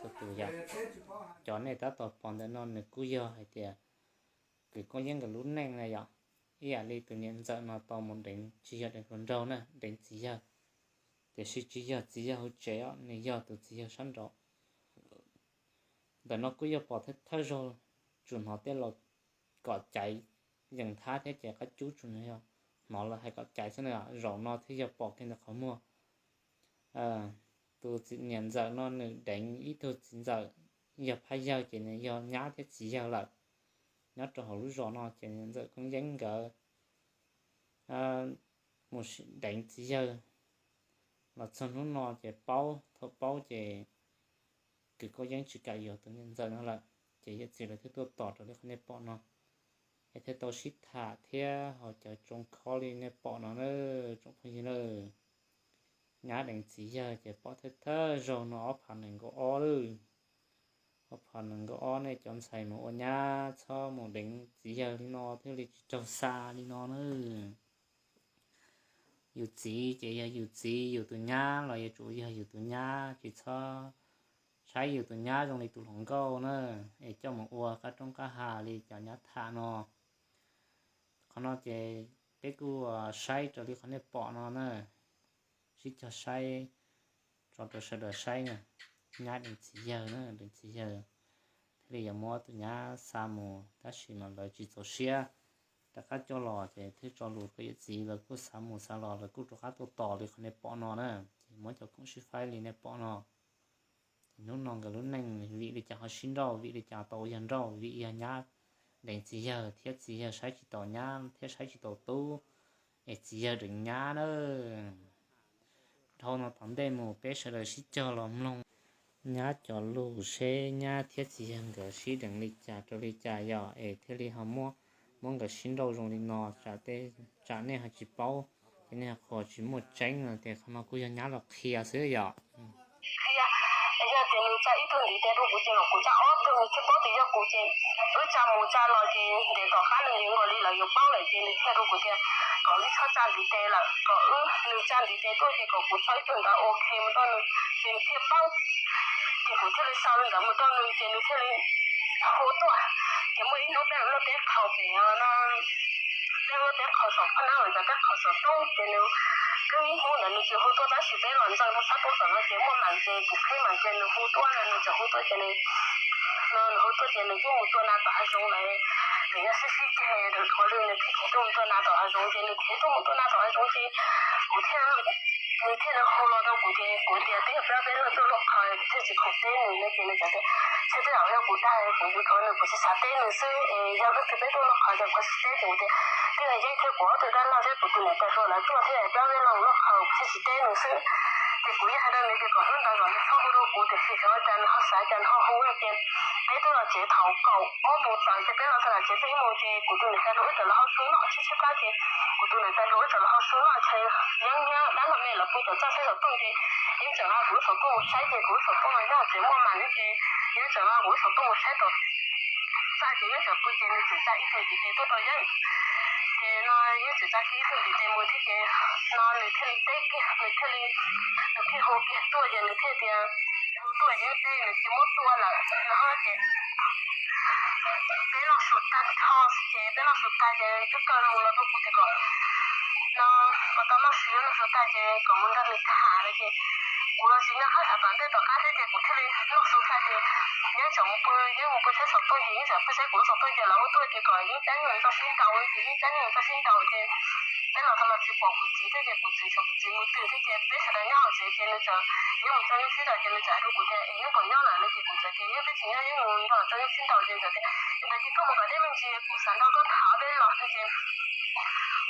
Tus yom, cov nej tab tom pom ntawm no nws kuj yog hais tias kws Koob Yeeb nkawd lub neej na yom. Ib yam li tus niam ntxawm no tau mus deev, tsis yog deev hluas nraug na, deev txiv yawg, tiam sis tsis yog txiv yawg hauv tsev os, nws yog tus txiv yawg sab nraud. Ntawm no kuj yog pom thawj zaug, tsuas hnov tej laus kom caiv yees thab thiab ces qab cub tsuas yog hnov lawv hais kom caiv xwb na. Zaum no thiaj yog pom kiag ntawm qhov muag. Tus niam ntxawm no nws deev ib tug txiv ntxawm yog phab yawg ces nws yog nyab thiab txiv yawg lawm. Nyob rau hauv lub zos no ces niam ntxawm Koob Yeeb nkawd mus deev txiv yawg los txog hnub no ces paub, thaum paub ces kws Koob Yeeb tsis kam yuav tus niam ntxawm no lawm, ces yawm txiv lawv thiaj tuaj tos raws li qhov nej pom no. Es thiaj tau sib tham thiab ho cov tsoo khob li nej pom no na, tsoom phooj ywg na. Nyab deev txiv yawg ces pom thawj thawj zaug no ob phav nees nkaum ob lawm. Ob phav nees nkaum ob nej cov ntxhais mus ua nyab txhob mus deev txiv yawg li no thiaj li tsis raug xa li no na. Yus txiv ces yog yus txiv, yus tus nyab los yuav tsum yog yus tus nyab, tsis txhob saib yus tus nyab zoo li tus hluas nkauj na, es coj mus ua qab roob qab hav li cov nyab tham no. Qhov no ces peb kuj saib raws li qhov nej pom no na, sib cog saib tso rau sawv daws saib na. Nyab deev txiv yawg na, deev txiv yawg thiaj li yuav muab tus nyab xa mus, tab sis mas lawv tsis txaus siab, rov qab coj los ces thiaj tso lus rau yawm txiv, lawv kuj xav mus xav los lawv kuj rov qab tuaj tos li qhov nej pom no na, ces muab cov khoom sib faib li nej pom no. Ces hnub no nkawd lub neej vim li cas ho sib nrauj, vim li cas tau ua yawg nrauj, vim yog nyab deev txiv yawg thiab txiv yawg saib tsis taus nyab thiab saib tsis taus tub, es txiv yawg deev nyab na. Dhau no tom ntej mus peb sawv daws sib cog los mloog nyab cov lus seb nyab thiab txiv yawg nkawd sib deev li cas rau li cas yom, es thiaj li ho muab, muab nkawd sib nrauj zoo li no. Tsam nej ho tsis paub ces nej ho qhuas tsis muaj tseeb no, ces qhov no kuj yog nyab los qhia xwb yom. Yog tias nws tsa ib tug ntiv tes rau kuv ces kom kuv tsa ob tug, nws thiaj paub tias yog kuv ces wb tsa mus tsa los ces ntev tom qab nws yuav nkaus li lawv yuav paub lawm ces nws thiaj rau kuv tias kom wb txhob tsa ntiv tes lawm, kom wb, nws tsa ntiv tes tuaj ces kom kuv txhob ib tug ntawd ok mus rau nws, ces nws thiaj paub. Ces kuv thiaj li xa li ntawd mus rau nws ces nws thiaj li hu tuaj. Ces muaj ib hnub peb lub teb qhaus pem no, peb lub teb qhaus saum phab nab uas cov teb qhaus saum toob ces nws, twb ib hnub ntawd nws tsis hu tuaj tab sis peb los ntxees rau sab toob saum no ces muaj mam ces kuv qhib mam ces nws hu tuaj, nws txawm hu tuaj ces nws, nws hu tuaj ces nws kuj mus tua nas tom hav zoov lawm. Nws nyob sib sib ceg dhau li nws thiaj khiav tuaj mus tua nas tom hav zoov ces nws khiav tuaj mus tua nas tom hav zoov ces kuv thiaj, nws thiaj li hu los rau kuv ces kuv tias twb yog peb peb los tuaj lub qhov thiaj tsis khoom teb nws no ces nws txawm tias, thiab twb yog kuv dag kuv yuav thov nws, kuv tsis xav teb nws xwb es yog leej twg peb tuaj lub qhov ces kuv tsis teb ces kuv tias twb yog Yeeb thiab kuv ob tug dab laug thiab kuv tus niam tais hluas lawv tuaj thiab peb peb los lub qhov kuv thiaj tsis teb nws xwb. Ces kuv yeej hais rau nws tias kom hnub ntawd kom nws txhob hu rau kuv tiam sis xyov ua cas nws ho xav cas nws ho hu ces peb twb los tsev thaum kaum ob moos tawm ces peb los txog tom tsev twb ib moos ces kuv tus niam tais hluas wb txawm los hau su noj tshiab tshiab plab ces kuv tus niam tais hluas wb txawm los hau su noj ces Yeeb thiab dab laug me lawv pw tom txaj saib saum rooj ces Yeeb txawm nqa kuv lub xov tooj mus saib ces kuv lub xov tooj los nyob hauv tsev muaj mas ces Yeeb txawm nqa kuv lub xov tooj mus saib tom txaj ces Yeeb txawm pw ces nws txawm tsa ib tug ntiv tes tuaj rau Yeeb. Ces no Yeeb txawm tsa kiag ib tug ntiv tes mus thiab ces no nws thiaj li teb kiag, nws thiaj li, nws thiaj hu kiag tuaj ces nws thiaj tias hu tuaj Yeeb teb nws cia muab tua lawm no ces peb noj su tag nrho xwb ces peb noj su tag ces twb kawg mus los rau kuv tias kom no, kom tau noj su, noj su tag ces kom mus nrog nws tham no ces kuv los tsis nco qab xav tom ntej tom qab thiab ces kuv thiaj li noj su tag ces Yeeb txawm mus pw, Yeeb mus pw saib saum rooj ces Yeeb txawm pw saib kuv lub xov tooj ces lawv hu tuaj ces kom Yeeb cab nyiaj mus txog sib ntaus ces Yeeb cab nyiaj mus txog sib ntaus ces peb los txog los tsis pom kuv txiv thiab ces kuv txiv xyov kuv txiv mus twg thiab ces peb sawv daws nyob hauv tsev ces nws txawm, Yeeb mus txog Yeeb sib ntaus ces nws txawm hais rau kuv tias es Yeeb puas nyob lawm no ces kuv txawm tias Yeeb twb tsis nyob, Yeeb mus nrog txog Yeeb sib ntaus ces txawm tias ntawd ces koj mus kom deb me ntsis, kuv xav nrog koj tham ob peb los no ces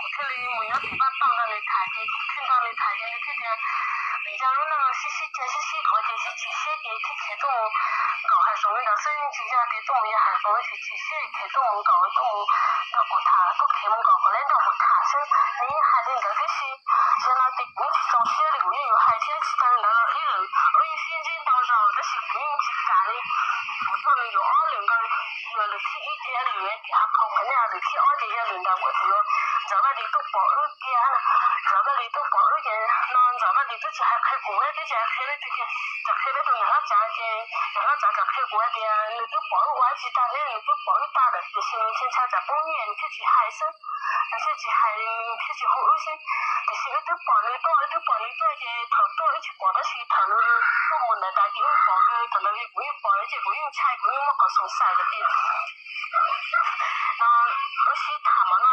kuv thiaj li mus nyob tim paj toj nrog nws tham ces kuv thiaj nrog nws tham ces nws thiaj tias nws yog lub neej sib sib ceg sib sib qhov ces sib chim siab ces thiaj khiav tuaj mus nkaum hav zoov li ntawd xwb, tsis yog tias tuaj mus yos hav zoov, tsis chim siab khiav tuaj mus nkaum, tuaj mus nrog kuv tham, tuaj khiav mus nkaum kom lawv nrog kuv tham xwb. Nws yeej hais li ntawd tib si. Yog no ces kuv yeej tsis txaus siab li, kuv yeej yuav hais thiab. Tsis tas li ntawd los ib lwm wb yeej sib ntsib ntau zaus tab sis kuv yeej tsis kam li. Kuv tuaj nws yuav ob lwm nkaus, yuav lwm thib ib ces yog lwm tim hav qhaus, yog lwm thib ob ces yog lwm ntawd kuv tseem yuav Ntxawm Vaj Lis tuaj pom wb tiag. Ntxawm Vaj Lis tuaj pom wb ces no Ntxawm Vaj Lis twb tsis hais qhia kuv thiab, twb tsis hais qhia leej twg kiag, tsuas qhia peb tus niam hlob Tsav ces niam hlob Tsav tsuas qhia kuv hais tias nws twb pom wb ua dab tsi tag thiab nws twb pom wb tag lawm, tiam sis nws ntshai ntshai tsam poob nyiaj nws thiaj tsis hais xwb. Nws thiaj tsis hais, nws thiaj tsis hu wb xwb. Tiam sis wb twb pom nws tuaj, wb twb pom nws tuaj ces thaum tuaj wb tsis pom, tab sis thaum nws tuaj mus ntawd ces wb pom, thaum ntawd kuv yeej pom ces kuv yeej ntshai, kuv yeej muaj qhov xoom xaim lawm ces no wb sib tham mas no,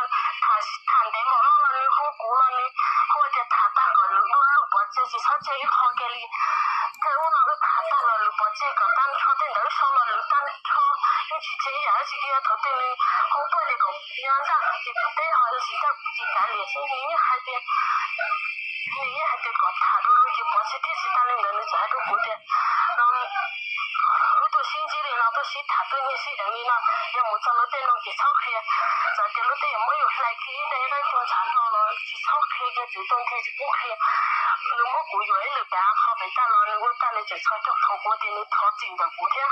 tham ntev npaum no los nws hu kuv los nws hu tias tham tag kom lwm lub lub pov tseg tsis txhob tseg ib qho kiag li. Tej ub no wb tham tag los lwm pov tseg kom tag nrho, tej ntawd wb sau los lwm tag nrho, yeej tsis tseg ib yam dab tsi kiag. Thaum twg nws hu tuaj ces kom kuv nyob nraj ces kuv teb ho tsis tau, kuv tsis kav liam xwb, nws yeej hais tias nws yeej hais tias kom tham dua lug ces pov tseg thiaj tsis tag li ntawd, nws txawm hais rau kuv tias no wb tuaj sib ntsib li no, tuaj sib tham tuaj nyiag sib deev li no, yog mus txog lub teb no ces txhob qhia. Txawm tias lub teb yuav muab yus hlais kiag ib daim ib daim tuag ntshav nrog los tsis txhob qhia, yog txwv tuag nthi tsis pub qhia. Nws muab kuv yuam ib lwm pem av qho pem tag los nws ua tag nws tseem txhos caug thaum kuv tias nws thov txim ntawm kuv thiab,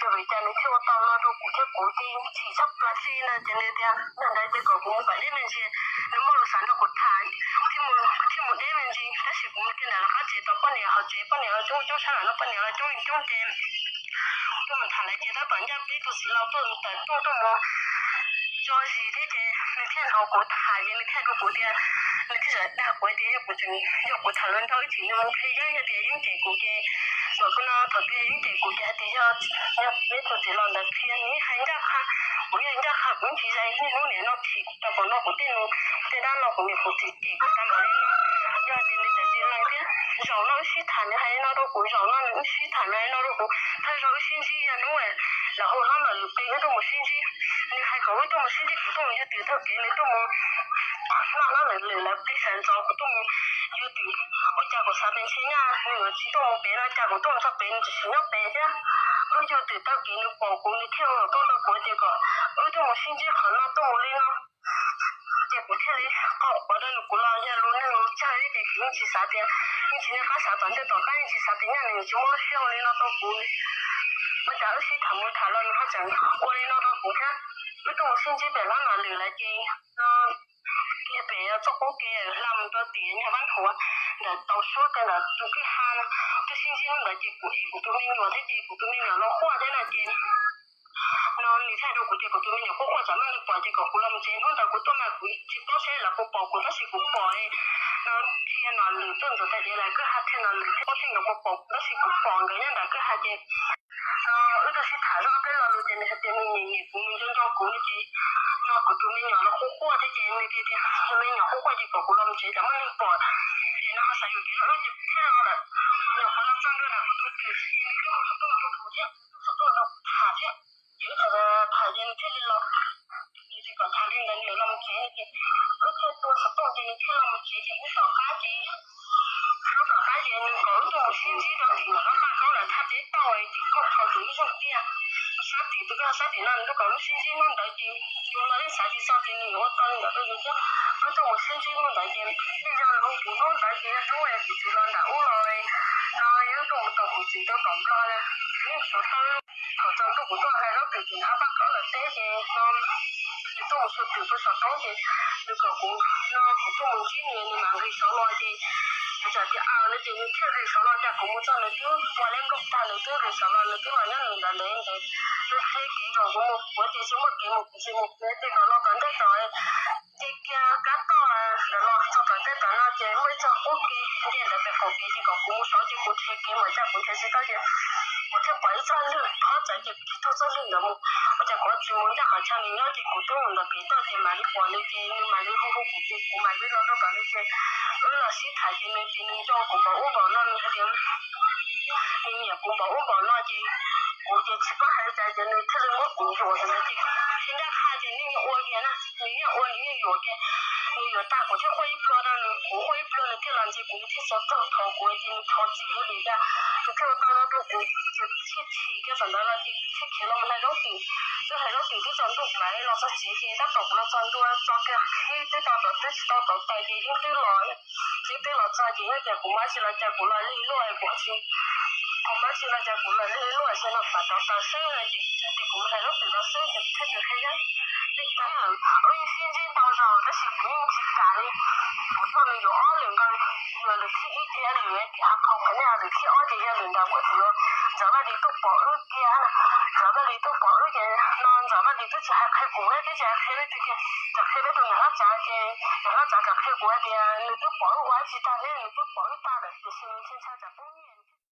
yog vim cas nws thiaj ua tau no rau kuv thiab, kuv ces yeej chim tshaj plaws li no ces nws tias yog ntawd ces kom kuv mus kom deb me ntsis, nws muaj lus xav nrog kuv tham thiaj mus deb me ntsis. Tab sis kuv mus kiag ntawm lawv qab tsev tau poj niam hauv tsev, poj niam los coob coob sab lawm no, poj niam los coob coob ces tuaj mus tham lawv ces tab tom ncaj peb tus txiv laus tuaj tawm tuaj tuaj mus tso zis thiab ces nws thiaj nrog kuv tham ces nws thiaj rau kuv tias, nws thiaj txawm dag kuv tias yog kuv tseem, yog kuv tham hluas nraug ib chim nws mus qhia Yeeb, yog tias Yeeb cem kuv ces, thaum twg no thaum twg Yeeb cem kuv ces hais tias yog, yog peb tus txiv laus ntawd qhia, nws yeej hais ncaj qha, kuv yeej ncaj qha, kuv yeej tsis zais niaj hnub nim no thim rau kom no kuv tej nus tej dab no kuv niam kuv txiv cem kuv tag npaum li no. Yog tias nws txawm tsis lees thiab, zaum no wb sib tham nws hais li no rau kuv, zaum no nws wb sib tham nws hais li no rau kuv, thawj zaug wb sib ntsib yog hnub lawv hu hlob Ntxawm Lwm Pes wb tuaj mus sib ntsib. Nws hais kom wb tuaj mus sib ntsib, kuv tuaj mus yug twm taug kev, nws tuaj mus noj hlob Ntxawm Lwm lawv plig sawv ntxov, kuv tuaj mus yug twm. Ua cas kuv xav tias ntshe nyaj nws yuav tsis tuaj mus pem no, cas kuv tuaj mus txog pem nws tseem nyob pem thiab. Wb yug twm taug kev nws pom kuv nws thiaj hu tuaj nrog kuv tias kom wb tuaj mus sib ntsib qhov no tuaj mus li no. Ces kuv thiaj li qhia qhuav rau nws, kuv los yog lus neeg lus tsawg thiab ces kuv yeej tsis xav tias, yeej tsis nco qab xav tom ntej tom qab, yeej tsis xav tias nyaj nws yuav tsis muaj lub siab ua li no rau kuv. Ua cas wb sib tham mus tham los nws ho tseem ua li no rau kuv thiab. Wb tuaj mus sib ntsib pem hlob Ntxawm Lwm lawv ces no kiag pem txoj qub kev hla mus rau tim nyuag Vab Thuav ntawm tau suab kiag ntawm tus kwj ha no. Twb sib ntsib hnub ntawd ces kuv ev kuv tus me nyuam thiab ces kuv tus me nyuam los quaj thiab no ces no nws thiaj hais rau kuv tias kuv tus me nyuam quaj quaj tsam muaj neeg pom ces kom kuv los mus tsev. Hnub ntawd kuv tuaj mas kuv tsis paub seb lawv puas pom kuv tab sis kuv pom no qhia Nom Lwm tuaj ntxuav tais diav lawv kwj ha, thiaj Nom Lwm thiaj paub seb nkawd puas pom kuv tab sis kuv pom nkawd nyob ntawm kwj ha ces no wb tuaj sib tham zoj peb lo lus ces nws hais tias nws nyiam nyiam kuv, nws nco nco kuv no ces no kuv tus me nyuam los quaj quaj thiab ces nws tias tias nws me nyuam quaj quaj ces kom kuv los mus tsev tsam muaj neeg pom ces no ho xav yuam kev rau wb ces kuv thiaj los lawm. Nyuam qhuav los txog ntua ntawm kuv tus twm ces nws thiaj hu xov tooj rau kuv thiab, hu xov tooj rau kuv tham thiab. Ces wb tham tham ces nws thiaj li los, nws tias kom tham li ntawd nws yuav los mus tsev no ces wb thiaj tua xov tooj ces nws thiaj los mus tsev ces wb tom qab ces, wb tom qab ces nws kom wb tuaj mus sib ntsib rau tim ntawm lub paj kaub lawm thaj teb tauj ces kuj qhov tus ib zaug tiag. Sab tim tus kwj ha sab tim no nws tuaj kom wb sib ntsib hnub ntawd ces yus los yeej xav tsis txog tias nws yuav ua tau li ntawd rau yus thiab. Wb tuaj mus sib ntsib hnub ntawd ces yeej yog nws hu kuv hnub ntawd ces yog hnub kuv txiv los nram ub los no, yeej tuaj mus tos kuv txiv rau tom Nplog na. Yeej xav tau thaum tsaus ntuj kuv tuaj hais zaub twm tim nram paj kaub lawm teb ces no nws tuaj mus xyuas twm pw saum roob ces nws kom kuv no kuv tuaj mus ntsib nws, nws mam nqis saud los ces kuv txawm tias aws no ces nws thiaj nqis saud los, cas kuv mus txog nws twb ua leb nplooj tag, nws twb nqis saud los, nws twb los nyob nws ntawd ntev ntev. Nws qhia kev nrog kuv mus, kuv tias tsis muaj kev mus kuv tsis mus, kuv tias kom los tom ntej tom nce kiag kab toj ntawd los txog tom ntej tom no ces muaj ib txoj qub kev nce ntawd pem qaum kev ces kom kuv mus saud ces kuv nrhiav kev mus, cas kuv nrhiav tsis tau ces kuv thiaj pom ib txoj lwg phob txawv ces kuv thiaj taug txoj lwg ntawd mus. Ua cas kuv tsis mus ncaj qhov chaw nws nyob ces kuv twb mus ntawm pem toj ces mam li pom nws ces nws mam li hu hu kuv ces kuv mam li los rau tom nws ces wb los sib tham ces nws tias nws nco kuv npaum ub npaum no, nws hais tias nws nyiam kuv npaum ub npaum no ces kuv ces tsis paub hais li cas ces nws thiaj li muab kuv yuam ntawd ces tsis ncaj qha ces nws yeej ua kiag na, nws yeej ua nws yeej yuam kiag. Nws yuam tag kuv thiaj quaj ib pluag rau nws, kuv quaj ib pluag nws thiaj los ntsia kuv, nws thiaj xav txog thaum kuv ces nws thov txim li cas nws thiaj ua tau no rau kuv ces kuv thiaj chim kiag thaum ntawd los ces kuv thiaj khiav los mus hais zaub twm. Twb hais zaub twm twb tsaus ntuj lawm los txog tsev ces tab tom kuv los txog ntua tso kiag qhib twb tau tod twb tsis tau tod taws ces yeej twb los, yeej twb los txog ces nyob tias kuv mas tsis los cas kuv los lig luaj kuv tsis Kuv mam tsis los cas kuv mam li luaj sia no pam rau taws xwb ces kuv tseem tias kuv mus hais lub twm los xwb ces kuv thiaj tsis qhia Yeeb. Li cas wb yeej sib ntsib ntau zaus tab sis kuv yeej tsis kam li. Kuv coj nws yuav ob lwm nkaus, yuav lwm thib ib ces yog lwm tias hav qhaus qhov nej, lwm thib ob ces yog lwm ntawm uas tsis yuav Ntxawm Vaj Lis tuaj pom wb kiag. Ntxawm Vaj Lis tuaj pom wb ces no Ntxawm Vaj Lis twb tsis hais qhia kuv, twb tsis hais qhia leej twg ces txawm qhia peb tus niam hlob Tsav ces niam hlob Tsav txawm qhia kuv hais tias nws twb pom wb ua dab tsi tag thiab nws twb pom wb tag lawm tiam sis nws ntshai ntshai tsam pub